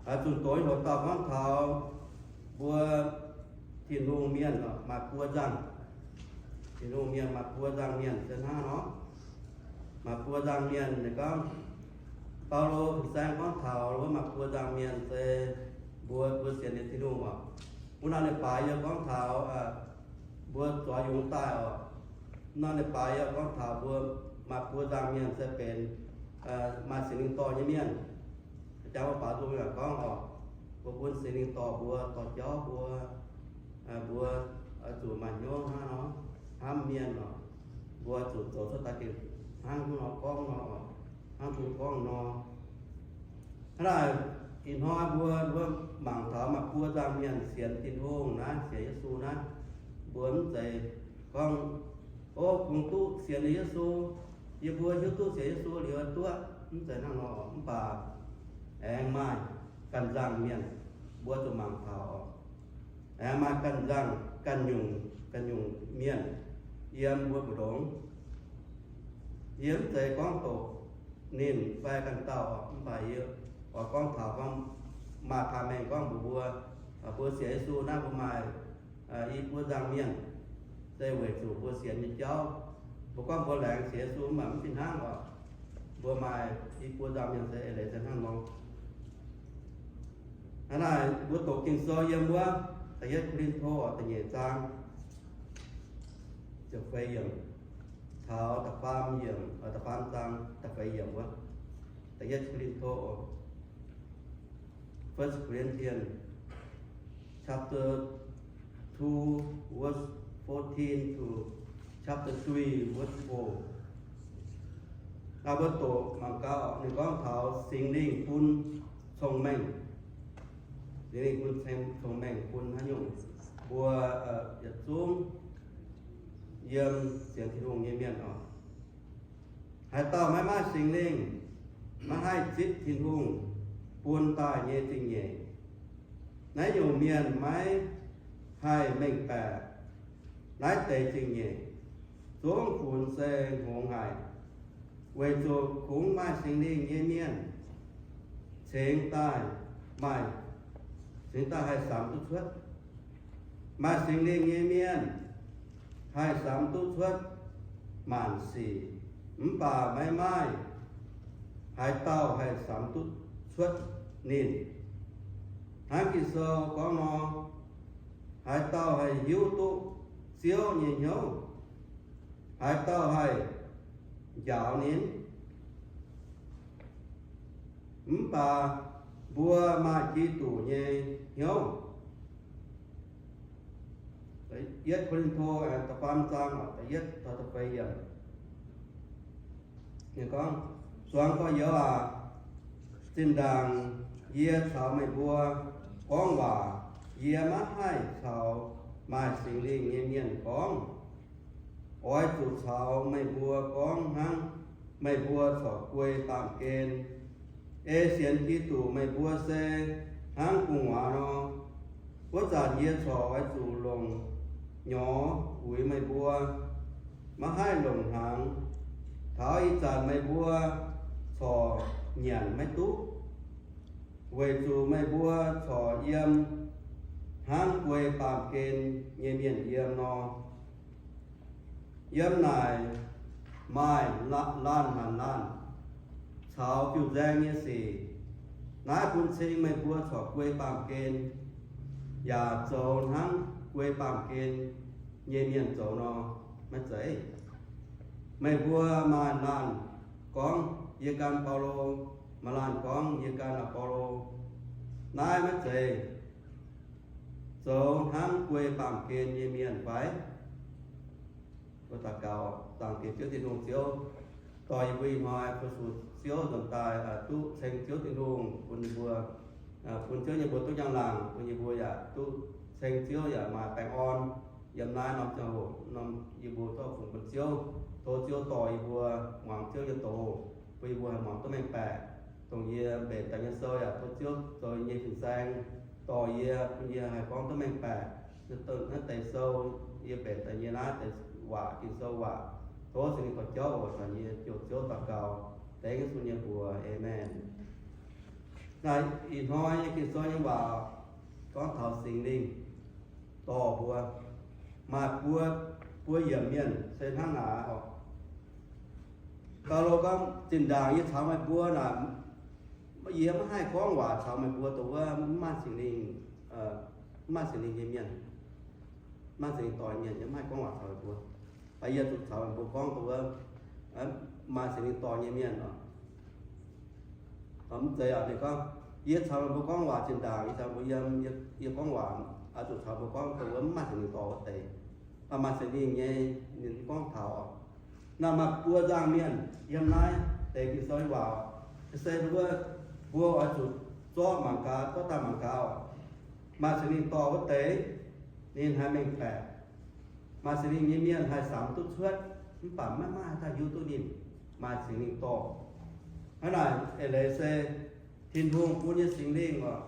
Zunh doz nyei hoc dauh gorngv taux mbuo Tin-Hungh mienh maaih buo nzangc. Tin-Hungh mienh maaih buo nzangc mienh se hnangv nor. Maaih buo nzangc mienh, ninh gorngv, Baulo fin-saeng gorngv taux wuov maaih buo nzangc mienh se mbuo, mbuo sienx nyei Tin-Hungh oc. Wuov norm leiz-baaix yie gorngv taux mbuo zuov yungz daaih oc. Wuov norm leiz-baaix yie gorngv taux mbuo maaih buo nzangc mienh se benx maaih Singx Lingh dorh nyei mienh. Jangx mbuo baaux nzung yaac gorngv oc, mbuo bun Singx Lingh dorh mbuo, dorh jauv mbuo, mbuo zuqc maaih hnyouv hnangv nor, hnamv mienh oc. Mbuo zuqc zoux cuotv daaih gengh hnangv nor gorngv nor oc, hnangv mbuo gorngv nor. Hnangv naaic, ih hnoi mbuo, mbuo mangc taux maaih buo nzangc mienh sienx Tin-Hungh naaiv, sienx Yesu naaiv, mbuo mv zeiz gorngv, O, kungx duqv sienx Yesu, yie mbuo hiuv duqv sienx Yesu liuz duqv, mv zeiz hnangv nor. Mv baac aengx maaih ganh nzangc mienh, mbuo zuqc mangc taux oc. Aengx maaih ganh nzangc, ganh nyungc, ganh nyungc mienh yiem mbuo mbu'ndongx. Yie mv zeiz gorngv doqc ninh fai ganh dauh oc, mv baac yie oix gorngv taux gorngv maaih hnamv mengh gorngv mbuox mbuo, mbuo sienx Yesu naaiv mbuo maaih i buo nzangc mienh, se weic zuqc mbuo sienx nyei jauv. Mbuo gorngv mbuo laengz sienx Yesu mv baac mv fih hnangv oc. Mbuo maaih i buo nzangc mienh se eix leiz se hnangv nor. Hnangv naaic mbuo doqc Ging-Sou yiem wuov da'yietv Ko^lin^to da'nyeic zaang ziepc feix yiemc caux da'faam yiemc, da'faam zaang da'feix yiemc wuov. Da'yietv Ko^lin^to, First Corinthians chapter two, verse fourteen to chapter three, verse four. Naaiv mbuo doqc mangc gaax, ninh gorngv taux Singx Lingh bun cong-mengh. Singx Lingh bun cong-mengh bun haaix nyungc mbuo yietc zungv yiem sienx Tin-Hungh nyei mienh oc. Haaix dauh maiv maaih Singx Lingh, maiv haih zipv Tin-Hungh bun daaih nyei zingh nyeic. Naaiv nyungc mienh maiv haih mengh baeqc naaiv deix zingh nyeic. Zungv funx se hngongx haic, weic zuqc kungx maaih Singx Lingh nyei mienh cingx daaih maaih, cingx daaih haih samx duqv cuotv. Maaih Singx Lingh nyei mienh haih samx duqv cuotv maanc sic, mv baac maiv maaih haaix dauh haih samx duqv cuotv ninh. Hnangv Ging-Sou gorngv nor, haaix dauh haih hiuv duqv Ziouv nyei hnyouv? Haaix dauh haih njaaux ninh? Mv baac mbuo maaih Giduc nyei hnyouv. Yietv Ko^lin^to da'faam zaang da'yietv taux da'feix yiemc. Ninh gorngv, Zuangx gorx-youz aac, zinh ndaangc yie caux meih mbuo gorngv waac, yie maiv haih caux maaih Singx Lingh nyei mienh gorngv. Oix zuqc caux meih mbuo gorngv hnangv meih mbuo corc guei baamh gen. Ei sienx Giduc meih mbuo se hnangv gu'nguaaz nor. Wuov zanc yie corc oix zuqc longc nyorx uix meih mbuo, maiv haih longc hnaangx. Taux ih zanc meih mbuo corc nyanc maiv duqv, weic zuqc meih mbuo corc yiem hnangv guei baamh gen nyei mienh yiem nor. Yiem naaic maaih laanh hanc laanh caux fiuv-nzaeng nyei sic. Naaiv bun cing meih mbuo corc guei baamh gen, yaac zoux hnangv guei baamh gen nyei mienh zoux nor, maiv zeiz? Meih mbuo maaih laanh gorngv, Yie gan Baulo, maaih laanh gorngv, Yie gan Apolo. Naaiv maiv zeiz zoux hnangv guei baamh gen nyei mienh fai? Mbuo daux gaux. Zaangc Diex Ziouv Tin-Hungh, Ziouv dorh yie mbuo ih hnoi fu-sux Ziouv nzuonx daaih duqv ceng Ziouv Tin-Hungh bun yie mbuo, bun Ziouv nyei mbuo duqv njang-laangc, bun yie mbuo yaac duqv ceng Ziouv yaac maaih baengh orn yiem naaiv norm ziangh hoc. Norm yie mbuo zorqv fungx bun Ziouv. Tov Ziouv dorh yie mbuo muangx Ziouv nyei doz, bun yie mbuo haih muangx duqv mengh baeqc. Dongh yie mbenc daaih nyei sou yaac tov Ziouv zoux yie nyei fin-saeng, dorh yie, bun yie haih gorngv duqv mengh baeqc. Naaiv deix sou, yie mbenc daaih nyei naaiv deix waac, Ging-Sou waac, tov Singx Lingh dorh jauv oc. Taux yie ziouc Ziouv daux gaux, dengv Yesu nyei mbuox. Aamen. Naaiv ih hnoi nyei Ging-Sou nyei waac gorngv taux Singx Lingh dorh mbuo, maaih buo, buo yiemc mienh se hnangv naaic oc. Baulo gorngv, zinh ndaangc yie caux meih mbuo naaic, yie maiv haih gorngv waac caux meih mbuo dongh wuov mv maaih Singx Lingh, mv maaih Singx Lingh nyei mienh, maaih Singx Lingh dorh nyei mienh, yie mv haih gorngv waac caux meih mbuo. Mv baac yie zuqc caux meih mbuo gorngv dongh wuov maaih Singx Lingh dorh nyei mienh oc. Mv zeiz oc, ninh gorngv, yie caux meih mbuo gorngv waac zinh ndaangc, yie caux mbuo yiem, yie gorngv waac, oix zuqc caux mbuo gorngv dongh wuov mv maaih Singx Lingh dorh wuov deix. Maaih Singx Lingh nyei, ninh gorngv taux oc. Naaiv maaih buo nzangc mienh yiem naaiv deix Ging-Sou nyei waac oc. Se wuov, mbuo oix zuqc zorqv mangc gaax, zorqv daaih mangc gaax oc. Maaih Singx Lingh dorh wuov deix, ninh haih mengh baeqc. Maaih Singx Lingh nyei mienh haih samx duqv cuotv, mv baac maiv maaih haaix dauh hiuv duqv ninh maaih Singx Lingh dorh. Hnangv naaic eix leiz se Tin-Hungh bun nyei Singx Lingh oc,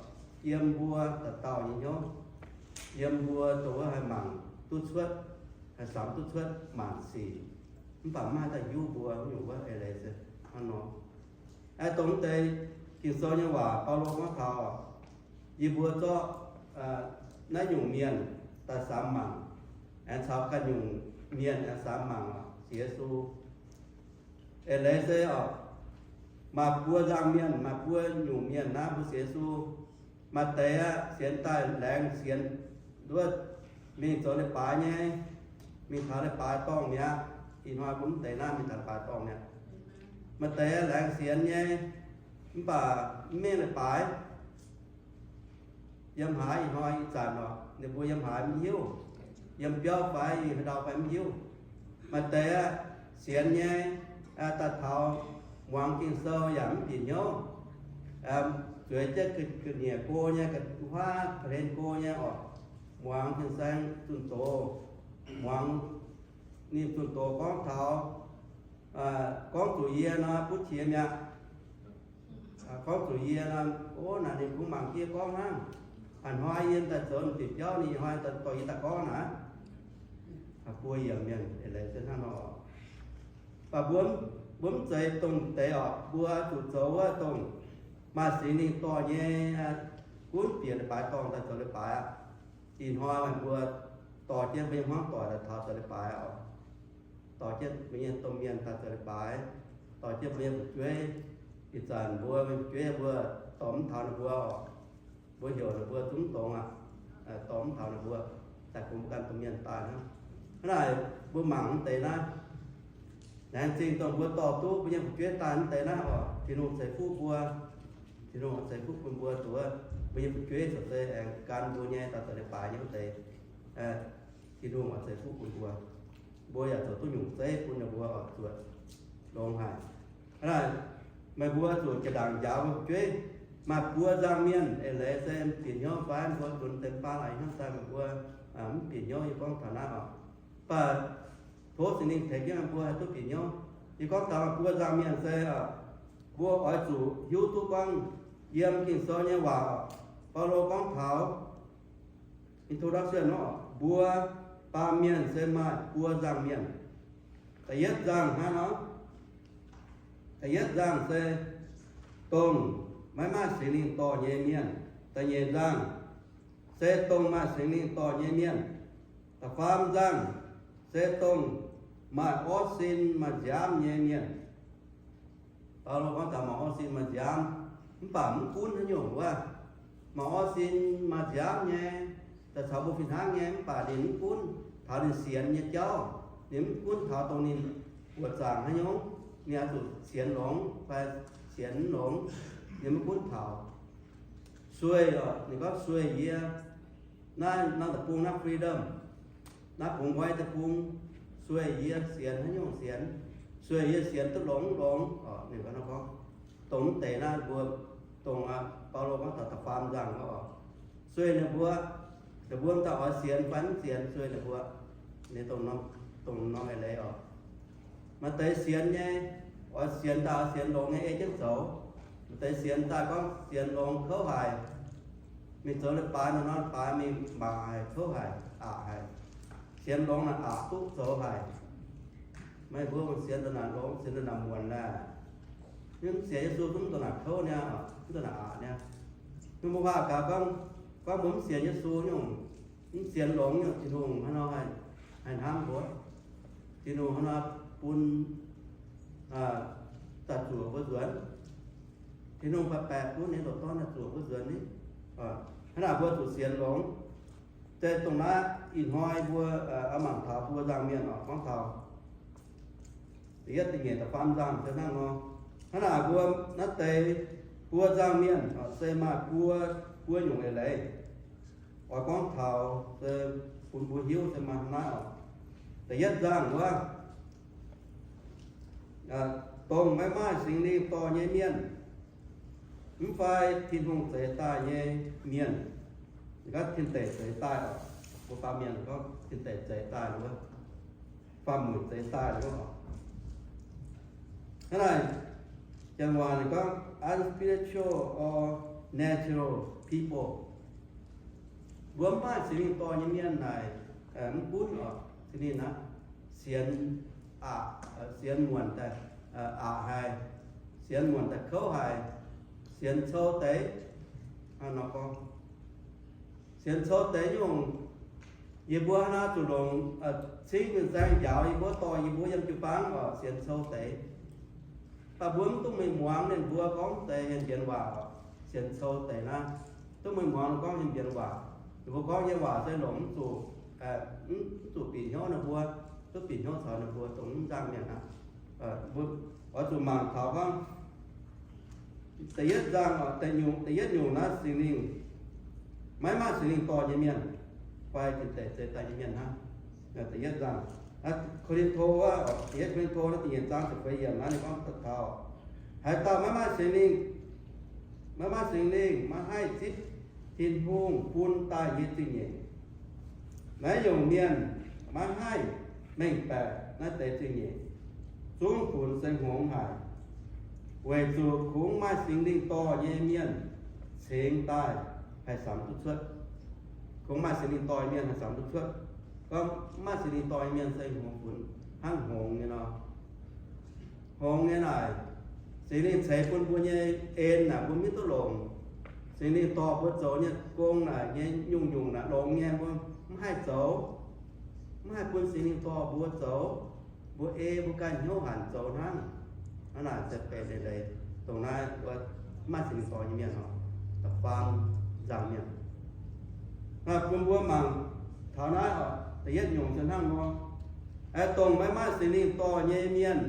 yiem mbuo dauh dauh nyei hnyouv, yiem mbuo dongh wuov haih mangc duqv cuotv, haih samx duqv cuotv maanc sic, mv baac maiv haih daaih hiuv mbuo nyungc wuov eix leiz se hnangv nor. Dongh deix Ging-Sou nyei waac Baulo gorngv taux, yie mbuo zorqv naaiv nyungc mienh daaih samx mangc, aengx caux ganh nyungc mienh aengx samx mangc oc, sienx Yesu. Eix leiz se oc, maaih buo nzangc mienh, maaih buo nyungc mienh naaiv mbuo sienx Yesu. Maaih deix aqv, sienx daaih laengz sienx, nduov, mingh zoux leiz-baaix nyei, mingh taux leiz-baaix dorngh mi'aqv. Ih hnoi mbuo mv deix naaiv mingh taux leiz-baaix dorngh mi'aqv. Maaih deix aqv, laengz sienx nyei, mv baac mv mingh leiz-baaix. Yiem haaix ih hnoi ih zanc oc, ninh mbuo yiem haaix mv hiuv, yiem biauv fai ih haaix ndau fai mv hiuv. Maaih deix aqv, sienx nyei, daaih taux muangx Ging-Sou yaac mv bieqc hnyouv, zueiz jienv ga'nyiec go nyei, ga'huaav ga'hlen go nyei oc, muangx fin-saeng zunh doz, muangx ninh zunh doz gorngv taux, gorngv zuqc yie nor butv qiex mi'aqv. Gorngv zuqc yie nor, o, naaic ninh kungx mangc yie gorngv hnangv. A'hnoi yie daaih zoux bieqc biauv, ninh hnoi daaih dorh yie daaih gorngv naaic. Buo yiemc mienh eix leiz se hnangv nor. Mv baac mbuo, mbuo mv zeiz dongh deix oc. Mbuo zuqc zoux wuov dongh maaih Singx Lingh dorh nyei, gunv bieqc leiz-baaix dorngh daaih zoux leiz-baaix aqv. Ih hnoi meih mbuo dorh jienv mbuo nyei hmuangv doic daaih taux zoux leiz-baaix oc. Dorh jienv mbuo nyei domh mienh daaih zoux leiz-baaix, dorh jienv mbuo nyei fu'jueiv. Ih zanc mbuo nyei fu'jueiv mbuo dorh mv taux ninh mbuo oc. Mbuo heuc ninh mbuo zungv mv dongz aqv. Dorh mv taux ninh mbuo, daaih kungx mbuo ganh domh mienh daaih hnangv. Hnangv naaic mbuo mangc mv deix naaiv, laengz zingh dongh mbuo dorh duqv mbuo nyei fu'jueiv daaih mv deix naaiv oc. Tin-Hungh ceix fuqv mbuo. Tin-Hungh ceix fuqv bun mbuo duqv mbuo nyei fu'jueiv caux se aengx gan mbuo nyei daaih zoux leiz-baaix nyei wuov deix. Tin-Hungh oix ceix fuqv bun mbuo. Mbuo yaac zoux duqv nyungc zeiv bun ninh mbuo oix zuotc longx haic. Hnangv naaic, meih mbuo zuqc jiex ndaangc njaaux mbuo fu'jueiv. Maaih buo nzangc mienh eix leiz se bieqc hnyouv fai mbuo lunx deix baan laaix hnangv daaih meih mbuo mv bieqc hnyouv, yie gorngv taux naaiv oc. Mv baac tov Singx Lingh tengx jienv meih mbuo haih duqv bieqc hnyouv. Yie gorngv taux maaih buo nzangc mienh se mbuo oix zuqc hiuv duqv gorngv yiem Ging-Sou nyei waac, Baulo gorngv taux introduction nor, mbuo baamh mienh se maaih buo nzangc mienh. Da'yietv nzangc hnangv nor, da'yietv nzangc se dongh maiv maaih Singx Lingh dorh nyei mienh. Da'nyeic nzangc se dongh maaih Singx Lingh dorh nyei mienh. Da'faam nzangc se dongh maaih orv sin maaih nziaamv nyei mienh. Baulo gorngv taux maaih orv sin maaih nziaamv, mv baac mv gunv haaix nyungc wuov. Maaih orv sin maaih nziaamv nyei, daaih caux mbuo fih hnangv nyei, mv baac ninh mv gunv taux ninh sienx nyei jauv. Ninh mv gunv taux dongh ninh buoqc zaangc haaix nyungc, ninh oix zuqc sienx longx fai sienx mv longx, ninh mv gunv taux. Sueih oc, ninh gorngv sueih yie. Naaiv norm deic-bung naaiv freedom, naaiv bungx nqoi deic-bung, sueih yie sienx haaix nyungc sienx, sueih yie sienx duqv longx mv longx oc. Ninh gorngv, dongh mv deix naaiv mbuo, dongh Baulo gorngv taux da'faam nzangc oc. Sueih ninh mbuo, ninh mbuo daaih oix sienx fai mv sienx, sueih ninh mbuo. Ninh dongh norm, dongh norm eix leiz oc. Maaih deix sienx nyei, oix sienx daaih oix sienx longx nyei ei jienv zoux. Maaih deix sienx daaih gorngv sienx longx kouv haic. Mingh zoux leiz-baaix nor, leiz-baaix mingh mangc haic, kouv haic, aqc haic. Sienx longx naaic aqc duqv zoux haic. Meih mbuo sienx daaih naaic longx, sienx daaih naaic muonc naaic, Mv sienx Yesu zungv mv dongh naaic kouv niaa, mv dongh naaic aqc niaa. Mbuo waac gaax gorngv, gorngv mbuo mv sienx Yesu nyungc, mv sienx longx nyungc, Tin-Hungh hnangv nor haih hnamv mbuo. Tin-Hungh hnangv nor bun daaih zuoqc mbuo nzuonx. Tin-Hungh baeqc baeqc gunv ninh ndoqc Dorn daaih zuoqc mbuo nzuonx ni. Hnangv naaic mbuo zuqc sienx longx. Zeiz dongh naaiv ih hnoi mbuo oix mangc taux buo nzangc mienh oc, gorngv taux da'yietv da'nyeic da'faam nzangc se hnangv nor. Hnangv naaic mbuo naaiv deix buo nzangc mienh se maaih buo, buo nyungc eix leiz. Oix gorngv taux se bun mbuo hiuv se maaih hnangv naaiv oc. Da'yietv nzangc wuov, dongh maiv maaih Singx Lingh dorh nyei mienh, mv fai Tin-Hungh zeix daaih nyei mienh. Gorngv tin-deic zeix daaih oc, mbuo baamh mienh gorngv tin-deic zeix daaih wuov, faam-mueic zeix daaih wuov oc. Hnangv naaic, janx waac ninh gorngv unspiritual or natural people. Mbuo mv maaih Singx Lingh dorh nyei mienh naaic, mv gunv oc, Singx Lingh naaiv sienx aqc, sienx muonc daaih aqc haic, sienx muonc daaih kouv haic, sienx cou deix. Hnangv nor gorngv, sienx cou deix nyungc, yie mbuo hnangv naaiv zuqc longc cingv mingh saeng njaaux yie mbuo, dorh yie mbuo yiem jiu-baang oc, sienx cou deix. Mv baac mbuo mv dungx mingh muangx ninh mbuo gorngv deix hien njienx waac oc, sienx cou deix naaiv. Duqv mingh muangx ninh gorngv hien njienx waac. Ninh mbuo gorngv nyei waac se longc mv zuqc, mv zuqc bieqc hnyouv ninh mbuo, duqv bieqc hnyouv caux ninh mbuo dongh mv nzangc mienh aqv. Oix zuqc mangc taux gorngv da'yietv nzangc, da'yietv nyungc naaiv Singx Lingh, maiv maaih Singx Lingh dorh nyei mienh, fai tin-deic zeix daaih nyei mienh hnangv. Da'yietv nzangc, Ko^lin^to, da'yietv Ko^lin^to naaiv da'nyeic zaang ziepc feix yiemc naaiv ninh gorngv taux, haaix dauh maiv maaih Singx Lingh, maiv maaih Singx Lingh, maiv haih zipv Tin-Hungh bun daaih nyei zingh nyeic. Naaiv nyungc mienh maiv haih mengh baeqc naaiv deix zingh nyeic, zungv funx seix hngongx haic, weic zuqc kungx maaih Singx Lingh dorh nyei mienh cingx daaih haih samx duqv cuotv. Kungx maaih Singx Lingh dorh nyei mienh haih samx duqv cuotv. Gorngv mv maaih Singx Lingh dorh nyei mienh se hngongx funx hnangv hngongx nyei nor. Hngongx nyei naaic, Singx Lingh ceix bun mbuo nyei en naaic mbuo maiv duqv longc. Singx Lingh dorh mbuo zoux nyei gong naaic nyei nyungc-nyungc naaic longx nyei mbuo mv haih zoux. Mv haih bun Singx Lingh dorh mbuo zoux. Mbuo ei mbuo ganh hnyouv hanc zoux hnangv. Hnangv naaic se benx leiz-leiz dongh naaiv mbuo mv maaih Singx Lingh dorh nyei mienh oc, da'faam nzangc mienh. Naaiv bun mbuo mangc taux naaiv oc, da'yietv nyungc se hnangv nor, aeqv, dongh maiv maaih Singx Lingh dorh nyei mienh,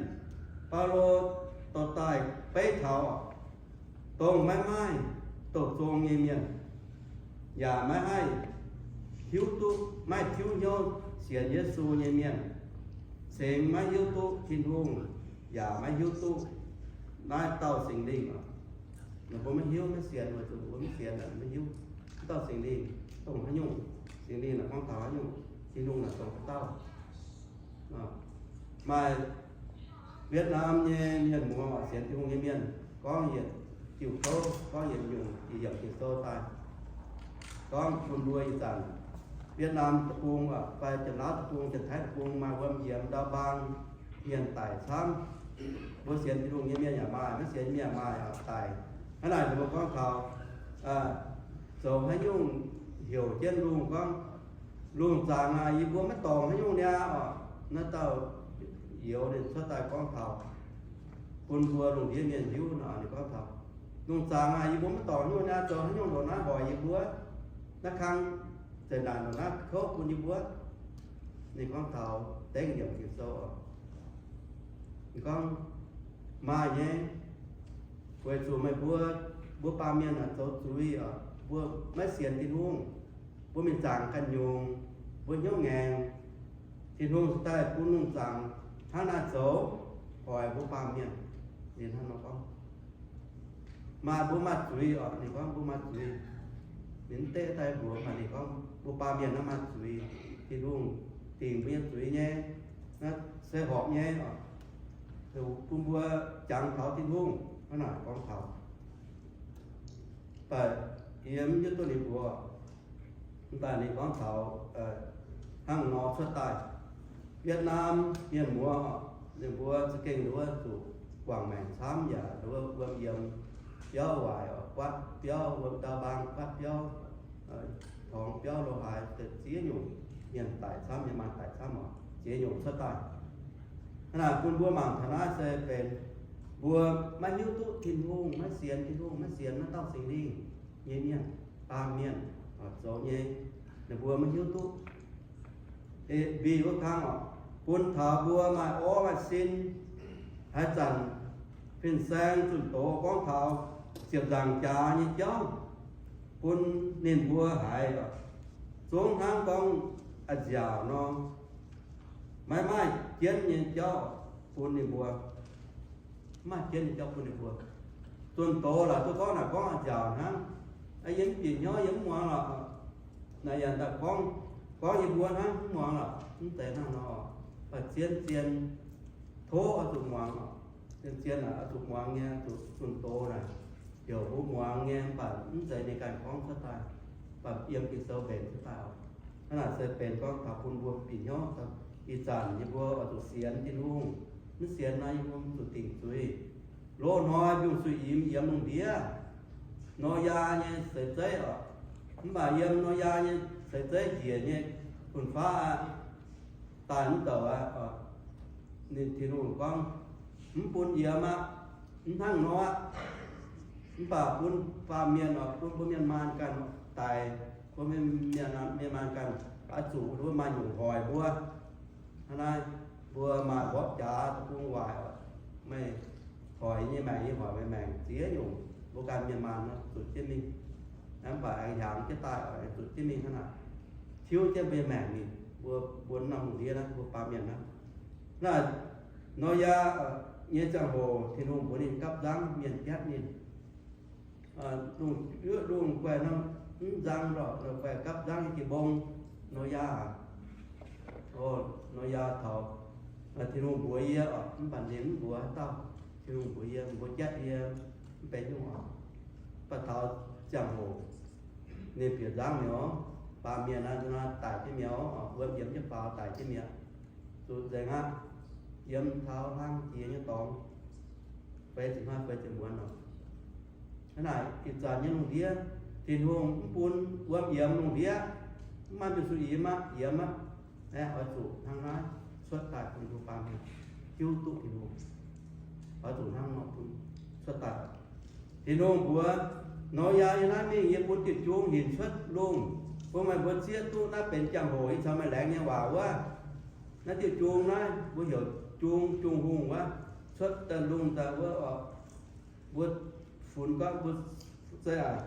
Baulo dorh daaih beiv taux dongh maiv maaih douz-zong nyei mienh, yaac maiv haih hiuv duqv, maiv tiuv hnyouv sienx Yesu nyei mienh, cingx maiv hiuv duqv Tin-Hungh, yaac maiv hiuv duqv naaiv dauh Singx Lingh oc. Ninh mbuo maiv hiuv, maiv sienx, weic zuqc mbuo maiv sienx, maiv hiuv. Mv dauh Singx Lingh dongh haaix nyungc, Singx Lingh naaic gorngv taux haaix nyungc, Tin-Hungh naaic dongh haaix dauh. Maaih Vietnam nyei mienh muoz, sienx Tin-Hungh nyei mienh, gorngv yietc diuh kouv, gorngv yietc nyungc, yietc yiemc Ging-Sou daaih, gorngv bun mbuo ih zanc Vietnam deic-bung fai Janx-Laauv deic-bung, Janx-Taiv deic-bung, maaih wuom yiemx ndau-mbaang mienh daic camv. Mbuo sienx Tin-Hungh nyei mienh yaac maaih, maiv sienx nyei mienh yaac maaih daic. Hnangv naaic ninh mbuo gorngv taux zoux haaix nyungc heuc jienv lungh gorngv, lungh zaangc aac, yie mbuo maiv dorngc haaix nyungc niaa oc. Naaiv dauh youz ninh cuotv daaih gorngv taux bun mbuo lungh ndiev mienh hiuv nor, ninh gorngv taux, lungh zaangc aac, yie mbuo maiv dorngc haaix nyungc niaa, zoux haaix nyungc ndongc naaiv hoic yie mbuo, naaiv kang zeqc naanc ndongc naaiv kouv bun yie mbuo. Ninh gorngv taux dengv yiemc Ging-Sou oc. Ninh gorngv, maaih nyei, weic zuqc meih mbuo, mbuo baamh mienh aah, zoux zuiz oc, mbuo maiv sienx Tin-Hungh, mbuo mingh zaangc ganh nyungc, mbuo hnyouv ngaengc. Tin-Hungh cingx daaih bun lungh zaangc hnangv naaiv zoux hoic mbuo baamh mienh. Ninh hnangv nor gorngv. Maaih mbuo maaih zuiz oc, ninh gorngv mbuo maaih zuiz. Ninh mv deix daaih mbuox maaih, ninh gorngv mbuo baamh mienh naaiv maaih zuiz. Tin-Hungh dingc mbuo nyei zuiz nyei, naaiv se horpc nyei oc, bun mbuo jangx taux Tin-Hungh. Hnangv naaic gorngv taux. Mv baac yie mv hiuv duqv ninh mbuox, mv baac ninh gorngv taux hnangv nor cuotv daaih. Vietnam mienh muoz, ninh mbuo za'gengh nduov zuqc guangc maengc camv yaac wuom yiemx biauv waaic, guatv biauv, wuom ndau mbaang guatv biauv, torngx biauv lo haaix, ziex nyungc mienh daic camv, mienh maanh daic camv oc, ziex nyungc cuotv daaih. Hnangv naaic bun mbuo mangc taux naaiv se benx mbuo maiv hiuv duqv Tin-Hungh, maiv sienx Tin-Hungh, maiv sienx naaiv dauh Singx Lingh nyei mienh, baamh mienh, zoux nyei, ninh mbuo maiv hiuv duqv. Mbi wuov kang oc, bun taux mbuo maaih orv maaih sin. Haaix zanc fin-saeng zunh doz gorngv taux ziepc nzaangc jaax nyei jauv bun ninh mbuo haiz oc, zungv hnangv gorngv a'nziaauc nor, maiv maaih jienv nyei jauv bun ninh mbuo. Mv maaih jienv nyei jauv bun ninh mbuo. Zunh doz laaix duqv gorngv naaic gorngv a'nziaauc hnangv. Yie mv bieqc hnyouv, yie mv muangx lorqc. Naaic yaac daaih gorngv, gorngv yie mbuo hnangv, mv muangx lorqc. Mv zeiz hnangv nor. Baac zien-zien tov oix zuqc muangx oc. Zien-zien naaic oix zuqc muangx nyei, zuqc zunh doz naaic heuc mbuo muangx nyei, mv baac mv zeiz ninh ganh gorngv cuotv daaih, mv baac yiem Ging-Sou mbenc cuotv daaih oc. Hnangv naaic se benx gorngv taux bun mbuo bieqc hnyouv, ih zanc yie mbuo oix zuqc sienx Tin-Hungh. Mv sienx nor, yie mbuo mv zuqc dingc zuiz. Loz-hnoi mbiungc-suiv-imx yiem lungh ndiev, Noyaa nyei seix zeiv oc, mv baac yiem Noyaa nyei seix zeiv njiec nyei fun-faqv aqv, daaih mv douc aqv. Ninh, Tin-Hungh gorngv, mv bun yiem aqv, mv hnangv nor aqv. Mv baac bun baamh mienh oc, bun mbuo mienh maanh ganh daic, bun mienh, mienh maanh ganh oix zuqc maaih nyungc hoic mbuo. Hnangv naaiv mbuo maaih mborqv jaax deic-bung waaic oc, meih hoic nyei maengc, yie hoic meih maengc, ziex nyungc mbuo ganh mienh maanh nor zuqc jienv mingh. Mv baac aengx hiaangx jienv daaih oc, zuqc jienv mingh hnangv naaic, tiuv jienv mbuo nyei maengc mingh. Mbuo, mbuo norm lungh ndiev naaiv, mbuo baamh mienh naaiv, naaiv Noyaa nyei ziangh hoc Tin-Hungh mbuox ninh gapv nzangv mienh biatv ninh. Lungh, lungh guaih norm mv nzang lorqc, guaih gapv nzangv nyei jiu-mbong, Noyaa. O, Noyaa taux, Tin-Hungh mbuox yie oc, mv baac ninh mv mbuox haaix dauh. Tin-Hungh mbuox yie, mbuo jatv yie mv benx nyungc oc. Mv baac taux ziangh hoc ninh bieqc nzangv mi'aqv, baamh mienh naaiv daic jienv mi'aqv, wuom yiemx jienv faaux daic jienv mi'aqv. Zuqc nzengc aqv. Yiem taux hlang jiex nyei dorngx, feix ziepc hnoi feix ziepc muonz oc. Hnangv naaic ih zanc nyei lungh ndiev, Tin-Hungh mv bun wuom yiemx lungh ndiev, mv maaih mbiungc-suiv-imx aqv, yiemx aqv. Aeqv, oix zuqc hnangv naaiv cuotv daaih bun mbuo baamh mienh hiuv duqv Tin-Hungh. Oix zuqc hnangv nor bun cuotv daaih. Tin-Hungh mbuox Noyaa, yiem naaiv mingh yie bun diuh jung hinc cuotv lungh, bun meih mbuo zieqv duqv naaiv benx jangx-hoc ih caux meih laengz nyei waac wuov. Naaiv diuh jung naaiv mbuo heuc jung, jung hungh wuov, cuotv daaih lungh daaih wuov oc. Mbuo funx gorngv mbuo se aac,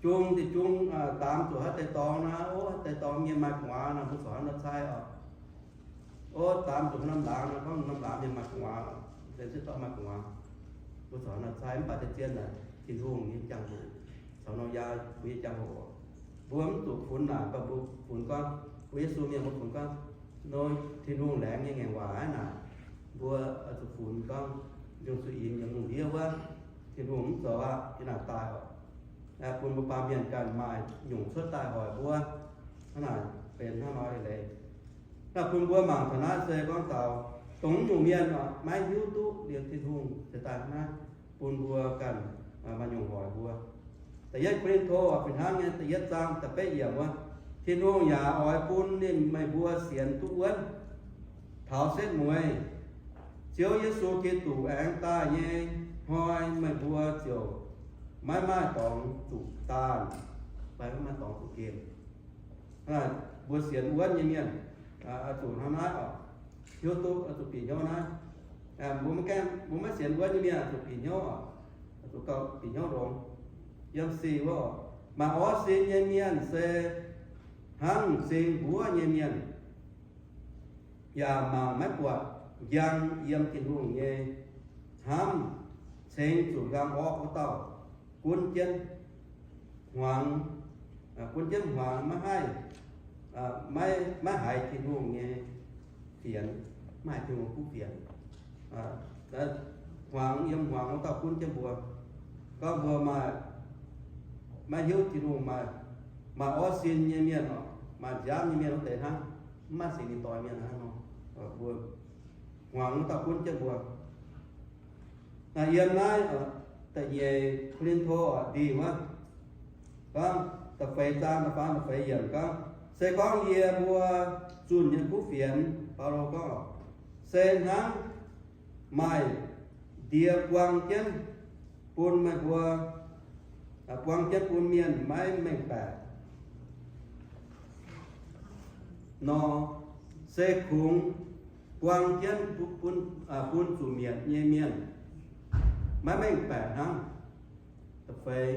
jung, diuh jung, daamx zuqc haaix deix dorngx nor, o, haaix deix dorngx mienh maaih gu'nguaaz nor, mbuo corc hnangv nor cai oc. O, daamx zuqc norm laangz nor, gorngv norm laangz mienh maaih gu'nguaaz, se zieqv dorngx maaih gu'nguaaz. Mbuo corc hnangv nor cai, mv baac zien-zien naaic Tin-Hungh nyei jangx-hoc caux Noyaa mbuo nyei jangx-hoc. Mbuo mv zuqc funx naaic, mv baac mbuo funx gorngv, mbuo Yesu mienh mbuo funx gorngv, nor Tin-Hungh laengz nyei ngaengc waac aqv naaic. Mbuo zuqc funx gorngv mbiungc-suiv-imx yiem lungh ndiev wuov, Tin-Hungh mv zoux aqv, yiem naaic daaih oc. Bun mbuo baamh mienh ganh maaih nyungc cuotv daaih hoic mbuo. Hnangv naaic benx hnangv nor leiz. Naaiv bun mbuo mangc taux naaiv se gorngv taux dongh nyungc mienh oc, maiv hiuv duqv liuz Tin-Hungh ceix daaih hnangv naaiv, bun mbuo ganh maaih nyungc hoic mbuo. Da'yietv Ko^lin^to fih hnangv nyei da'yietv zaang da'betv yiemc wuov, Tin-Hungh yaac oix bun ninh meih mbuo sienx duqv wuonv taux setv mueiz. Ziouv Yesu Giduc aengx daaih nyei hnoi meih mbuo ziouc maiv maaih dorngx zuqc daanh, maiv maaih dorngx zuqc gemh. Mbuo sienx wuonv nyei mienh, zuqc hnangv naaiv oc, hiuv duqv zuqc bieqc hnyouv naaiv. Mbuo maiv gaengh, mbuo maiv sienx wuonv nyei mienh zuqc bieqc hnyouv oc, zuqc gauh bieqc hnyouv longx. Yiem sic wuov oc, maaih orv sin nyei mienh se hnangv m'zing mbuov nyei mienh, yaac mangc maiv buatc njang yiem Tin-Hungh nyei hnamv, ceng zuqc nqaang orqv wuov dauh gunv jienv hmuangx, gunv jienv hmuangx maiv haih, maiv, maiv haiz Tin-Hungh nyei fienx, maiv haiz Tin-Hungh kuv fienx. Hmuangx, yiem hmuangx wuov dauh gunv jienv mbuo. Gorngv mbuo maaih, maiv hiuv Tin-Hungh, maaih, maaih orv sin nyei mienh oc, maaih nziaamv nyei mienh wuov deix hnangv, mv maaih Singx Lingh doix mienh hnangv nor, mbuo hmuangx wuov dauh gunv jienv mbuo. Naaiv yiem naaiv da'nyeic Ko^lin^to ndin wuov, gorngv da'feix zaang da'faam da'feix yiemc gorngv, se gorngv yie mbuo zunh nyei kuv fienx, Baulo gorngv, se hnangv maaih ndie buang jienv bun meih mbuo, buang jienv bun mienh maiv mengh baeqc nor, se kungx buang jienv bun, bun zuqc mietc nyei mienh maiv mengh baeqc hnangv. Da'feix,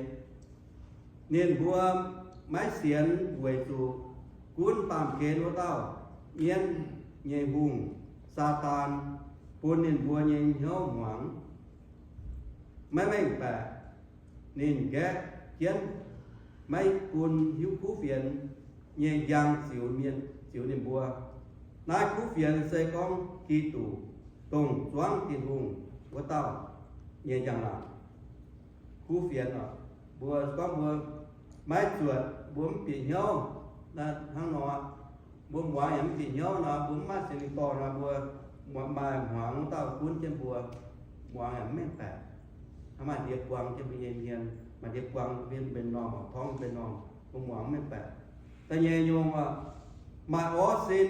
ninh mbuo maiv sienx weic zuqc gunv baamh gen wuov dauh mienv nyei hungh, Saadaan, bun ninh mbuo nyei hnyouv hmuangx maiv mengh baeqc. Ninh nqaeqv jienv maiv bun hiuv kuv fienx nyei njang ziux mienh, ziux ninh mbuo. Naaiv kuv fienx se gorngv Giduc, dongh zuangv Tin-Hungh wuov dauh nyei njang-laangc. Kuv fienx oc, mbuo gorngv mbuo maiv zuotc, mbuo mv bieqc hnyouv, hnangv nor, mbuo muangx yaac mv bieqc hnyouv nor, mbuo mv maaih Singx Lingh dorh nor, mbuo maaih hmuangx wuov dauh gunv jienv mbuo, muangx yaac mv mengh baeqc. Hnangv maaih ndie buang jienv mbuo nyei hmien, maaih ndie buang mbuo mbenc normh, torngv mbenc normh, mbuo muangx mv mengh baeqc. Da'nyeic nyungc, maaih orv sin,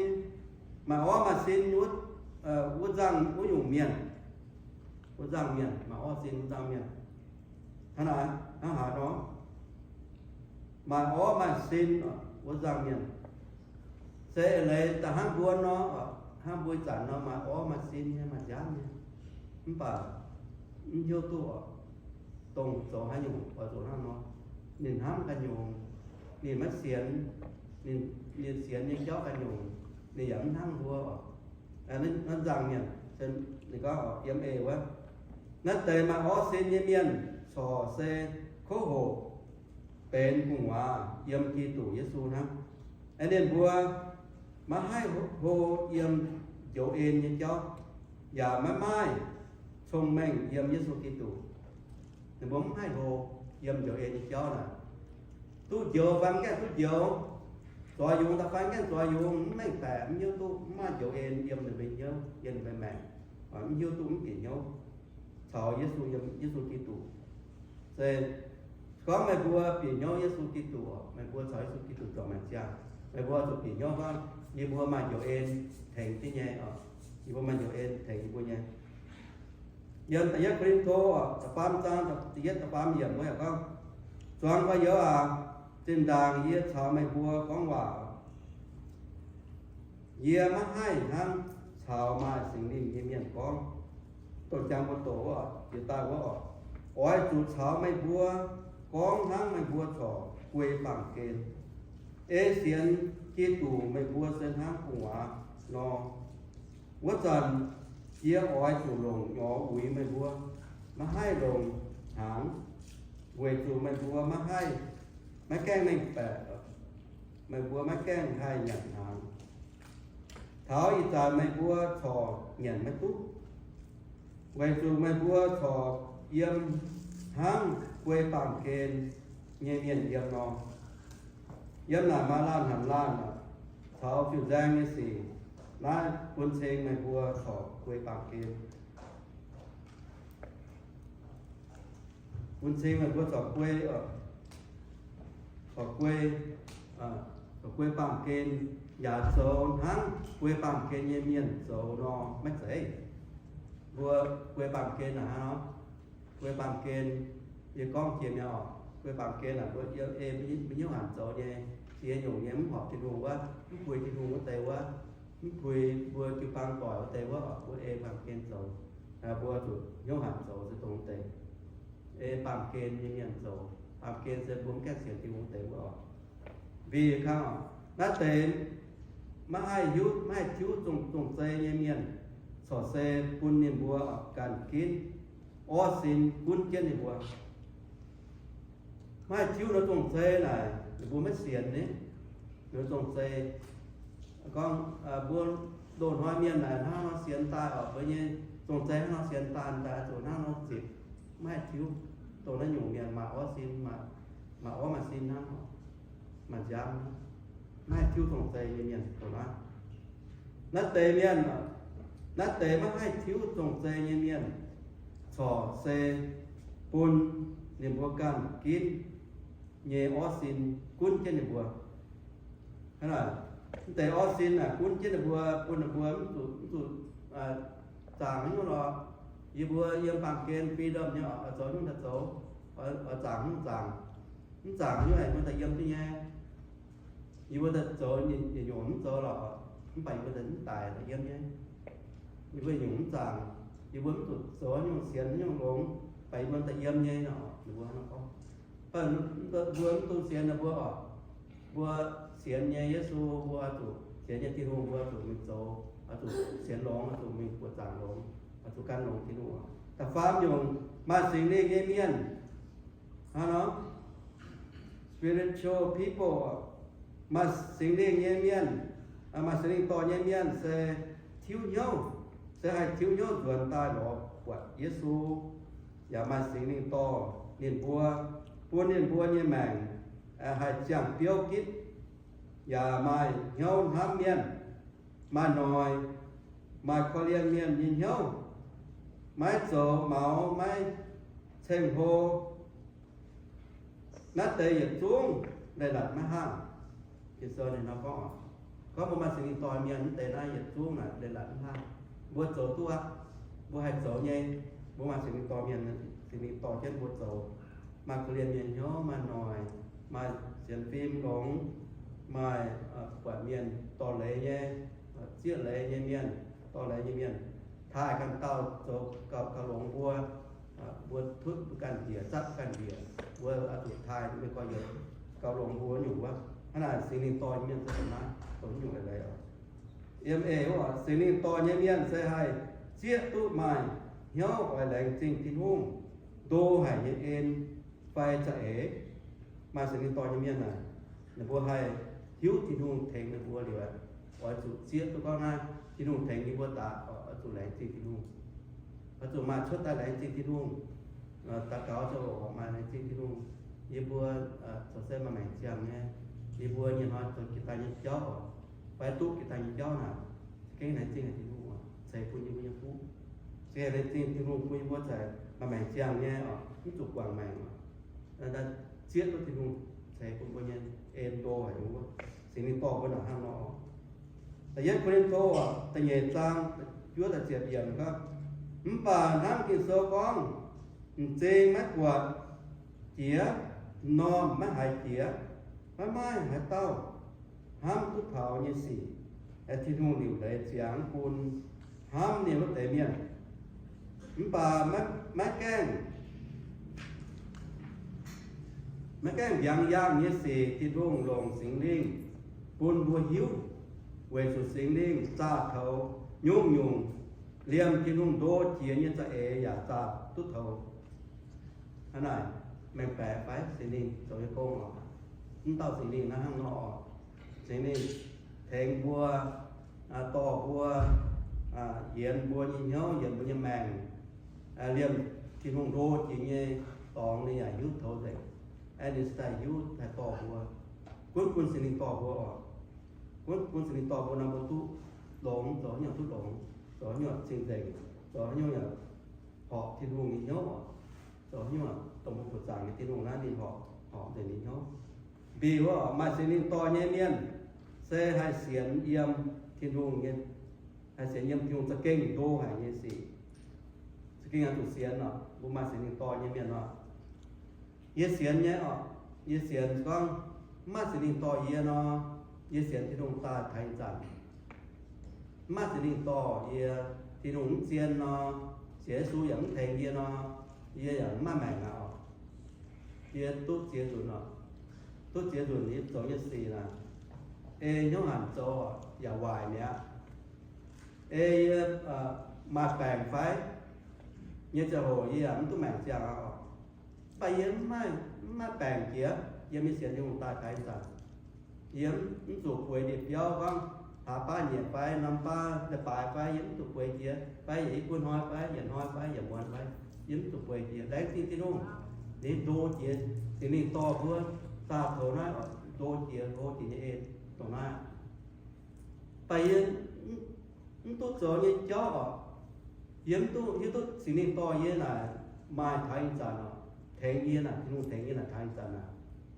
maaih orv maaih sin wuov, wuov nzangc, wuov nyungc mienh, wuov nzangc mienh, maaih orv sin wuov nzangc mienh. Hnangv naaic, hnangv haaix nor? Maaih orv maaih sin wuov nzangc mienh, se eix leiz da'hnangv mbuo nor, hnangv mbuo ih zanc nor maaih orv maaih sin nyei, maaih nziaamv nyei, mv baac mv hiuv duqv oc, dongh zoux haaix nyungc oix zuqc hnangv nor. Ninh hnamv ganh nyungc, ninh maiv sienx, ninh sienx nyei jauv ganh nyungc, ninh yaac mv hnangv mbuo oc. Naaiv nzangc mienh, ninh gorngv yiem eix wuov, naaiv deix maaih orv sin nyei mienh corc se kouv hoqc benx gu'nguaaz yiem Giduc Yesu hnangv. Aeqv, ninh mbuo maiv haih hlo yiem njoux en nyei jauv, yaac maiv maaih cong-mengh yiem Yesu Giduc. Ninh mbuo mv haih hlo yiem njoux en nyei jauv naaic. Duqv njoux fai mv gaengh duqv njoux, zoix yungz daaih fai mv gaengh zoix yungz, mv mengh baeqc, mv hiuv duqv, mv maaih njoux en yiem ninh mbuo hnyouv, yiem ninh mbuo maengc, mv hiuv duqv, mv bieqc hnyouv caux Yesu, yiem Yesu Giduc. Se gorngv meih mbuo bieqc hnyouv Yesu Giduc, meih mbuo caux Yesu Giduc juangc maengc ziangh, meih mbuo zuqc bieqc hnyouv gorngv yie mbuo maaih njoux en tengx jienv nyei oc. Yie mbuo maaih njoux en tengx yie mbuo nyei. Yiem da'yietv Ko^lin^to da'faam zaang da'yietv da'faam yiemc wuov yaac gorngv, zuangx gorx-youz aac, zinh ndaangc yie caux meih mbuo gorngv waac, yie maiv haih hnangv caux maaih Singx Lingh nyei mienh gorngv, dongh jangx mbuo doqc wuov, jiex daaih wuov oc, oix zuqc caux meih mbuo gorngv hnangv meih mbuo corc guei baamh gen. Ei sienx Giduc meih mbuo se hnangv gu'nguaaz nor. Wuov zanc yie oix zuqc longc nyorx uix meih mbuo, maiv haih longc hnaangx, weic zuqc meih mbuo maiv haih, maiv gaengh mengh baeqc, meih mbuo maiv gaengh haih nyanc hnaangx. Taux ih zanc meih mbuo corc nyanc maiv duqv, weic zuqc meih mbuo corc yiem hnangv guei baamh gen nyei mienh yiem nor. Yiem naaic maaih laanh hanc laanh caux fiuv-nzaeng nyei sic, naaiv bun cing meih mbuo corc guei baamh gen. Bun cing meih mbuo corc guei, corc guei, corc guei baamh gen, yaac zoux hnangv guei baamh gen nyei mienh zoux nor maiv zeiz. Mbuo guei baamh gen naaic hnangv nor, guei baamh gen, yie gorngv jiex mi'aqv oc. Guei baamh gen naaic mbuo yiem ei mbuo hnyouv hanc zoux nyei, ziex nyungc nyei mv horpc Tin-Hungh wuov, mv puix Tin-Hungh wuov deix wuov, mv puix mbuo jiu-baang doic wuov deix wuov, mbuo ei baamh gen zoux. Mbuo zuqc hnyouv hanc zoux se dongh deix ei baamh gen nyei mienh zoux. Baamh gen se mbuo mv gaengh sienx Tin-Hungh wuov deix wuov oc. Mbi kangv, naaiv deix maiv haih hiuv, maiv haih tiuv zong-zei nyei mienh corc se bun ninh mbuo ganh ginv orv sin gunv jienv ninh mbuo. Maiv haih tiuv ninh zong-zei naaic, ninh mbuo maiv sienx ni, ninh zong-zei. Gorngv mbuo loz-hnoi mienh naaic hnangv nor sienx daaih oc, mbuo nyei zong-zei hnangv nor sienx daaih, daaih zuqc hnangv nor zipc, maiv haih tiuv. Dongh naaiv nyungc mienh maaih orv sin, maaih orv maaih sin hnangv, maaih nziaamv, maiv haih tiuv zong-zei nyei mienh dongh naaiv. Naaiv deix mienh, naaiv deix maiv haih tiuv zong-zei nyei mienh dorc se bun ninh mbuo ganh ginv nyei orv sin gunv jienv ninh mbuo. Hnangv naaic, mv deix orv sin naaic gunv jienv ninh mbuo, bun ninh mbuo mv zuqc, mv zuqc zaangc haaix nyungc lorqc. Yie mbuo yiem baamh gen freedom nyei oc, oix zoux nyungc daaih zoux, oix zaangc nyungc zaangc. Mv zaangc nyungc aengx mbuo daaih yiem duqv nyei. Yie mbuo daaih zoux yietc nyungc mv zoux lorqc, mv baac yie mbuo daaih mv daic daaih yiem nyei. Yie mbuo nyungc mv zaangc, yie mbuo mv zuqc zoux nyungc sienx nyungc longx, baac yie mbuo daaih yiem nyei nor, ninh mbuo hnangv gorngv. Mv baac mbuo mv dungx sienx ninh mbuo oc. Mbuo sienx nyei Yesu, mbuo zuqc sienx nyei Tin-Hungh, mbuo zuqc mingh zoux, zuqc sienx longx, zuqc mingh buoqc zaangc longx, zuqc gan longx Tin-Hungh. Da'faam nyungc, maaih Singx Lingh nyei mienh, hnangv nor, spiritual people, maaih Singx Lingh nyei mienh, maaih Singx Lingh dorh nyei mienh se tiuv hnyouv, se haih tiuv hnyouv nzuonx daaih lorz buatc Yesu, yaac maaih Singx Lingh dorh ninh mbuo, bun ninh mbuo nyei maengc haih ziangh biouv gitv, yaac maaih hnyouv hnamv mienh, maaih noic, maaih korv-lienh mienh nyei hnyouv, maiv zoux maux, maiv ceng-hlo. Naaiv deix yietc zungv leiz-latc maiv haangh. Ging-Sou ninh nor gorngv, gorngv mbuo maaih Singx Lingh dorh mienh, naaiv deix naaiv yietc zungv naaic leiz-latc maiv haangh. Mbuo zoux duqv aqv. Mbuo haih zoux nyei. Mbuo maaih Singx Lingh dorh mienh, Singx Lingh dorh jienv mbuo zoux. Maaih korv-lienh mienh hnyouv, maaih noic, maaih sienx fim longx, maaih buatc mienh dorh leiz nyei, zieqv leiz nyei mienh, dorh leiz nyei mienh, taaih ganh dauh zoux gauh longx mbuo, mbuo tutv mbuo ganh njiec, zatv ganh njiec, mbuo zuqc taaih mbuo gorx-youz gauh longx mbuo nyungc wuov. Hnangv naaic Singx Lingh dorh nyei mienh se naaiv dongh nyungc leiz-latc. Yiem eix wuov Singx Lingh dorh nyei mienh se haih zieqv duqv maaih hnyouv oix laengz zingh Tin-Hungh, ndo haic nyei en fai za'eix. Maaih Singx Lingh dorh nyei mienh naaic, ninh mbuo haih hiuv Tin-Hungh tengx ninh mbuo liuz, oix zuqc zieqv duqv gorngv naaiv Tin-Hungh tengx yie mbuo daaih oix zuqc laengz zingh Tin-Hungh. Oix zuqc maaih cuotv daaih laengz zingh Tin-Hungh. Daux gaux zoux oc, maaih laengz zingh Tin-Hungh. Yie mbuo corc se maaih maengc ziangh nyei. Yie mbuo nyei hnoi zoux jiex daaih nyei jauv oc, fai duqv jiex daaih nyei jauv naaic, za'gengh laengz zingh Tin-Hungh oc, ceix bun yie mbuo nyei fuqv. Za'gengh laengz zingh Tin-Hungh bun yie mbuo ceix maaih maengc ziangh nyei oc, mv zuqc guangc maengc oc. Zieqv duqv Tin-Hungh ceix bun mbuo nyei en ndo haic nyei wuov. Singx Lingh dorh mbuo naaic hnangv nor oc. Da'yietv Ko^lin^to da'nyeic zaang juov da'ziepc yiemc gorngv, mv baac hnamv Ging-Sou gorngv, m'zing maiv buatc jiex, m'normh maiv haiz jiex, maiv maaih haaix dauh hnamv duqv taux nyei sic, Tin-Hungh liuc leiz ziangx bun hnamv ninh wuov deix mienh. Mv baac maiv gaengh, maiv gaengh mbiaangx yaangh nyei sic Tin-Hungh longc Singx Lingh bun mbuo hiuv, weic zuqc Singx Lingh zaah toux nyungc-nyungc liemh Tin-Hungh ndo jiex nyei za'eix yaac zaah duqv toux. Hnangv naaic, mengh baeqc fai? Singx Lingh zoux nyei gong oc. Mv dauh Singx Lingh naaiv hnangv nor oc. Singx Lingh tengx mbuo, dorh mbuo, yienx mbuo nyei hnyouv, yienx mbuo nyei maengc, liemh Tin-Hungh ndo jiex nyei dorngx ninh yaac hiuv toux nzengc. Aeqv, ninh se daaih hiuv daaih dorh mbuo. Gunv bun Singx Lingh dorh mbuo oc. Gunv bun Singx Lingh dorh mbuo nor, mbuo duqv longx, zoux haaix nyungc duqv longx, zoux haaix nyungc cing-nzengc, zoux haaix nyungc yaac horpc Tin-Hungh nyei hnyouv oc. Zoux haaix nyungc dongh mbuo buoqc zaangc nyei Tin-Hungh naaiv ninh horpc, horpc nzengc nyei hnyouv. Mbic wuov, maaih Singx Lingh dorh nyei mienh se haih sienx yiem Tin-Hungh nyei, haih sienx yiem Tin-Hungh za'gengh ndo haic nyei sic. Za'gengh haih zuqc sienx oc, mbuo maaih Singx Lingh dorh nyei mienh oc. Yie sienx nyei oc, yie sienx gorngv mv maaih Singx Lingh dorh yie nor, yie sienx Tin-Hungh daaih taux ih zanc, mv maaih Singx Lingh dorh yie, Tin-Hungh mv zien nor, Ziouv Yesu yaac mv tengx yie nor, yie yaac mv maaih maengc aqv oc. Yie duqv ziex nzunc oc. Duqv ziex nzunc yie zoux nyei sic naaic, ei hnyouv hanc zoux yaac waaic mi'aqv. Ei yie maaih baengc fai nyei ziangh hoc yie yaac mv duqv maengc ziangh aqv oc. Mv baac yie mv maaih, mv maaih baengc jiex, yie mingh sienx Tin-Hungh daaih taux ih zanc. Yie mv zuqc bueix ndie-biauv gorngv hlaax baav nyieqc fai norm baav leiz-baaix fai, yie mv zuqc bueix jiex, fai yietc i buo hnoi fai yietc hnoi fai yietc muonz fai, yie mv zuqc bueix jiex. Laengz zingh Tin-Hungh, ninh ndo jiex, Singx Lingh dorh mbuo zaah toux naaiv oc, ndo jiex, ndo jiex nyei en dongh naaiv. Mv baac yie mv duqv zoux nyei jauv oc, Yie mv duqv, hiuv duqv Singx Lingh dorh yie naaic maaih taux ih zanc oc, tengx yie naaic, Tin-Hungh tengx yie naaic taux ih zanc naaic,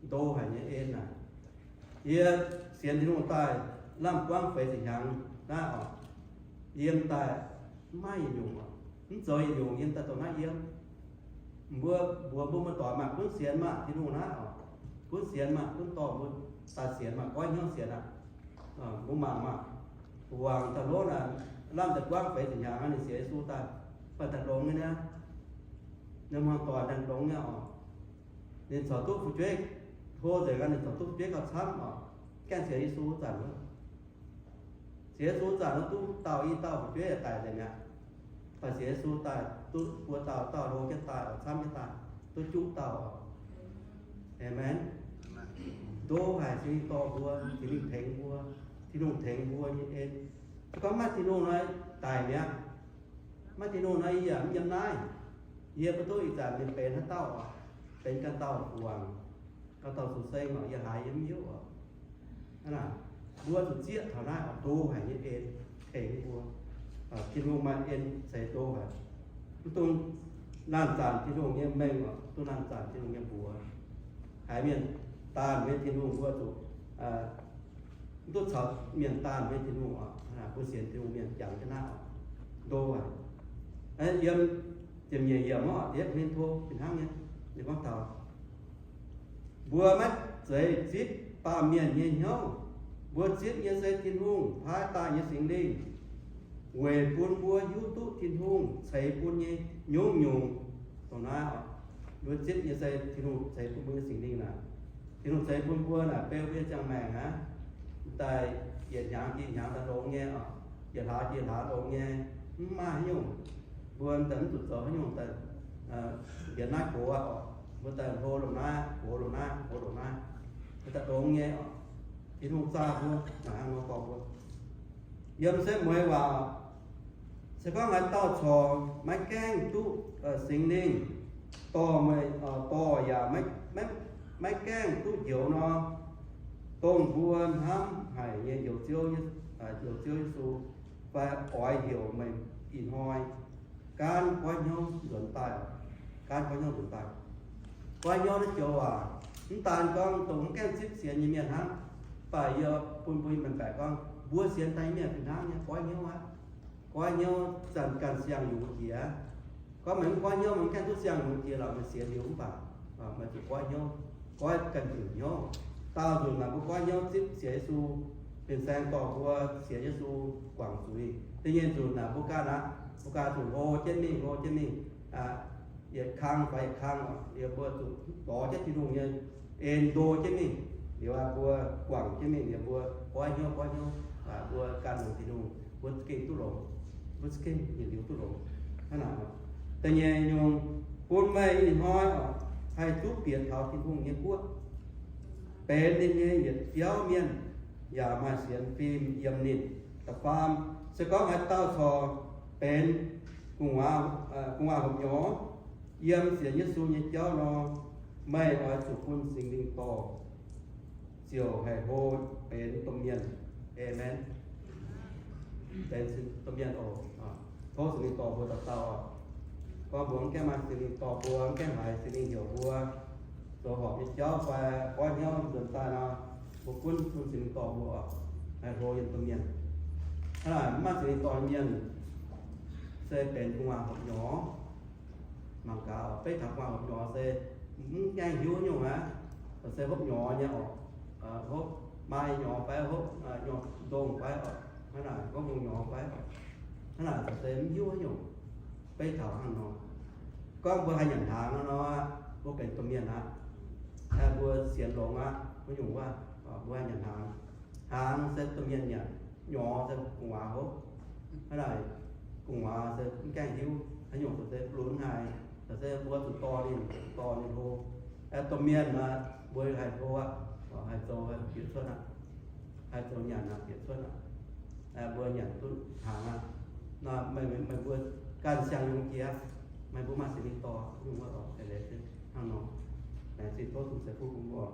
ndo haic nyei en naaic. Yie sienx Tin-Hungh daaih lamh buangv feix ziepc hnyangx naaiv oc, yiem daaih mv maaih yietc nyungc oc, mv zoux yietc nyungc yiem daaih dongh naaiv yiem. Mbuo mbuox mbuo muoz-doic maah, gunv sienx maah, Tin-Hungh naaiv oc, gunv sienx maah, gunv dorh mbuo daaih sienx maah, goiv hnyouv sienx aqv. Mbuo mangc maah, wangc daaih lov naaic, lamh daaih buangv feix ziepc hnyangx ninh sienx Yesu daaih, baac daaih longx nyei niaa. Ninh muoz-doic daaih longx nyei oc. Ninh corc duqv fu'jueiv, hlo nzengc aqv, ninh corc duqv fu'jueiv gauh camv oc, gaengh sienx Yesu zanc wuov. Sienx Yesu zanc wuov duqv dauh i dauh fu'jueiv yaac daic nzengc mi'aqv. Baac sienx Yesu daaih duqv buo dauh, dauh hlo jienv daaih, camv jienv daaih, duqv juqv dauh oc. Aamen. Ndo haic Singx Lingh dorh mbuo, Singx Lingh tengx mbuo, Tin-Hungh tengx mbuo nyei en. Se gorngv maiv Tin-Hungh nor, daic mi'aqv. Maiv Tin-Hungh nor, yie yaac mv yiem naaiv. Yie maiv duqv ih zanc mingh benx haaix dauh oc, benx ganh dauh guangc, ganh dauh sung seng oc, yie haiz yie mv hiuv oc. Hnangv naaic, mbuo zuqc zieqv taux naaiv oc, ndo haic nyei en tengx mbuo. Tin-Hungh maaih en ceix ndo haic. Mv dungx laanh zanc Tin-Hungh nyei mengh oc, mv dungx laanh zanc Tin-Hungh nyei mbuox. Haiz mienh daanh mbuo nyei Tin-Hungh mbuo zuqc, mv duqv caux mienh daanh mbuo nyei Tin-Hungh oc. Mbuo sienx Tin-Hungh mienh jangx jienv naaiv oc, ndo haic. Yiem ziepc nyeic yiemc oc, diev hnangv tov fih hnangv nyei. Ninh gorngv taux mbuo maiv zeiz zipv baamh mienh nyei hnyouv. Mbuo zipv nyei se Tin-Hungh paaiv daaih nyei Singx Lingh, weic bun mbuo hiuv duqv Tin-Hungh ceix bun nyei nyungc-nyungc. Dongh naaiv oc, mbuo zipv nyei se Tin-Hungh ceix bun mbuo nyei Singx Lingh naaic. Tin-Hungh ceix bun mbuo naaic beu mbuo nyei ziangh maengc aqv. Daaih yietc hnyangx jiex hnyangx daaih longx nyei oc, yietc hlaax jiex hlaax longx nyei, mv maaih haaix nyungc. Mbuo daaih mv zuqc zoux haaix nyungc daaih, mbienx naaiv gox aqv oc. Mbuo daaih hlo longc naaiv, gox longc naaiv, gox longc naaiv, mbuo daaih longx nyei oc. Tin-Hungh zaah mbuo, naaic hnangv nor dorh mbuo. Yiem setv mueiz waac, se gorngv haaix dauh corc maiv gaengh duqv Singx Lingh dorh meih, dorh yaac maiv, maiv gaengh duqv njoux nor, dongh mbuo hnamv haic nyei njoux Ziouv, njoux Ziouv Yesu, fai oix heuc meih ih hnoi gaanv goiv hnyouv nzuonx daaih, gaanv goiv hnyouv nzuonx daaih. Goiv hnyouv naaiv joux waac, mv daan gorngv dongh mv gaengh zipv sienx nyei mienh hnangv, mv baac yie bun mbuo mengh baeqc gorngv mbuo sienx daaih nyei mienh fih hnangv nyei goiv hnyouv aqv. Goiv hnyouv zanc ganh siang-yungz jiex. Gorngv meih mv goiv hnyouv, meih mv gaengh duqv siang-yungz jiex lorqc, meih sienx liuz mv baac meih zuqc goiv hnyouv, goiv ganh nzunc hnyouv. Daauh nzunc naaic mbuo goiv hnyouv zipv sienx Yesu, fin-saeng dorh mbuo sienx Yesu guangc zuiz. Da'nyeic nzunc naaic mbuo ganh aqv, mbuo ganh zuqc hlo jienv mingh, hlo jienv mingh, yietc kang fai yietc kang, liuz mbuo zuqc lorz jienv Tin-Hungh nyei en ndo jienv mingh. Liuz aqv, mbuo guangc jienv mingh, liuz mbuo goiv hnyouv, goiv hnyouv, mbuo gan longx Tin-Hungh, mbuo za'gengh duqv longx, mbuo za'gengh yietc liuz duqv longx. Hnangv naaic, da'nyeic nyungc, bun meih ih hnoi oc, haih duqv bieqc taux Tin-Hungh nyei guoqv, benx ninh nyei yietc biauv mienh, yaac maaih sienx fim yiem ninh. Da'faam, se gorngv haaix dauh corc benx gu'nguaaz, gu'nguaaz hopv-nyorx, yiem sienx Yesu nyei jauv nor, meih oix zuqc bun Singx Lingh dorh, ziouc haih hlo benx domh mienh. Aamen. Benx domh mienh oc. Tov Singx Lingh dorh mbuo dauh dauh oc. Gorngv mbuo mv gaengh maaih Singx Lingh dorh mbuo, mv gaengh haiz Singx Lingh heuc mbuo zoux horpc nyei jauv fai goiv hnyouv nzuonx daaih nor, mbuo gunv bun Singx Lingh dorh mbuo oc, haih hlo yiem domh mienh. Hnangv naaic, mv maaih Singx Lingh dorh mienh se benx gu'nguaaz hopv-nyorx. Mangc gaax, beiv taux gu'nguaaz hopv-nyorx se mv gaengh hiuv nyungc aqv. Se hopv-nyorx nyei oc. Hopv maaih nyorx fai hopv nyorx ndongh fai oc. Hnangv naaic, gorngv hopv nyorx fai oc. Hnangv naaic se mv hiuv nyungc. Beiv taux hnangv nor, gorngv mbuo haih nyanc hnaangx nor, mbuo benx domh mienh aqv. Mbuo sienx longx aqv, wuov nyungc wuov, mbuo haih nyanc hnaangx. Hnaangx se domh mienh nyanc, nyorx se gu'nguaaz hopv. Hnangv naaic, gu'nguaaz se mv gaengh hiuv haaix nyungc, se lunx haic, se mbuo zuqc dorh ninh, dorh ninh hlo. Domh mienh nor, mbuo haih hlo aqv, haih zoux bieqc cuotv aqv, haih zoux nyanc aqv, bieqc cuotv aqv. Mbuo nyanc duqv hnaangx aqv. Meih mbuo ganh siang-yungz jiex, meih mbuo maaih Singx Lingh dorh, nyungc wuov oc, hnangv nor, laengz zingh tov Tin-Hungh ceix fuqv bun mbuo oc.